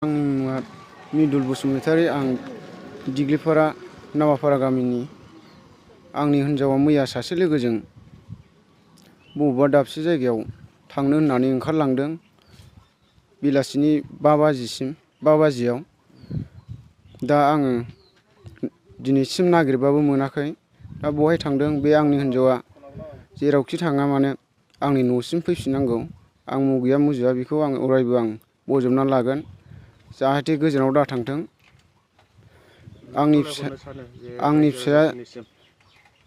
आंनि मुङा मिदुल बसुमतारी। आं दिग्लिपारा नावापारा गामिनि। आंनि हिन्जावा मैया सासे लोगोजों बबेबा दाबसे जायगायाव थांनो होननानै ओंखारलांदों बेलासिनि 5 बाजियाव। दा आङो दिनैसिम नागिरबाबो मोनाखै। दा बहाय थांदों बे आंनि हिन्जावा जेरावखि थाङा मानो आंनि न'सिम फैफिननांगौ। आं मुगैया मुजुआ बेखौ आं अरायबो बजबना लागोन, जाहाथे गोजानाव दाथांथों। आंनि फिसाया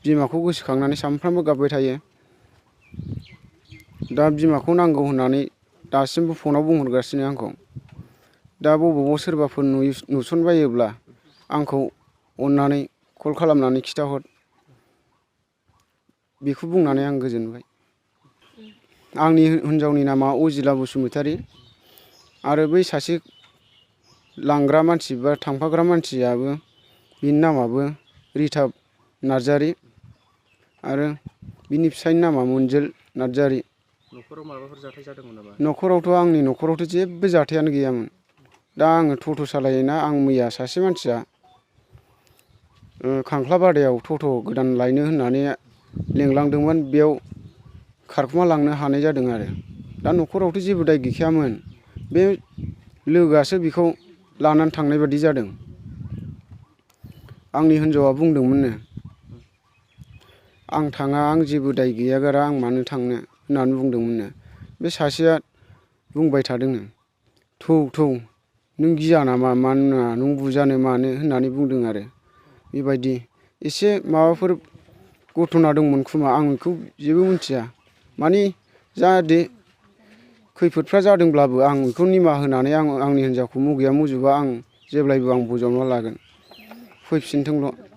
बिमाखौ गोसोखांनानै सानफ्रामबो गाबबाय थायो। दा बिमाखौ नांगौ होननानै दासिमबो फनाव बुंहरगासिनो आंखौ। दा बबावबा सोरबाफोर नुसनबायोब्ला आंखौ अननानै कल खालामनानै खिथाहर, बेखौ बुंनानै आं गोजोनबाय। आंनि हिन्जावनि नामा अजिला बसुमतारी आरो बै सासे लांग्रा मानसि बा थांफाग्रा मानसियाबो बिनि नामाबो रिता नार्जारी आरो बिनि फिसायनि नामा मोनजोल नार्जारी। न'खराव माबाफोर जाथाय जादोंमोन नामा? आंनि न'खरावथ' जेबो जाथायानो गैयामोन। दा आङो टट' सालायोना, आं मैया सासे मानसिया खांख्लाबादायाव टट' गोदान लायनो होननानै लेंलांदोंमोन, बेयाव खारखुमा लांनो हानाय जादों आरो। दा न'खरावथ' जेबो दाय गैखायामोन, बे लोगोआसो बिखौ लानानै थांनाय बादि जादों। आंनि हिन्जावा बुंदोंमोननो, आं थाङा, आं जेबो दाय गैया गारा, आं मानो थांनो होननानै बुंदोंमोननो। बे सासेया बुंबाय थादोंनो, थौ नों गिया नामा, मानो नङा, नों बुजानो मानो होननानै बुंदों आरो। बेबायदि एसे माबाफोर घटना दंमोन खोमा, आं बेखौ जेबो मिथिया। माने जाहाथे खैफोदफ्रा जादोंब्लाबो आं बेखौ निमाहा होनानै आंनि हिन्जावखौ मुगैया मुजुबा आं जेब्लायबो बजबना लागोन, फैफिनथोंल'।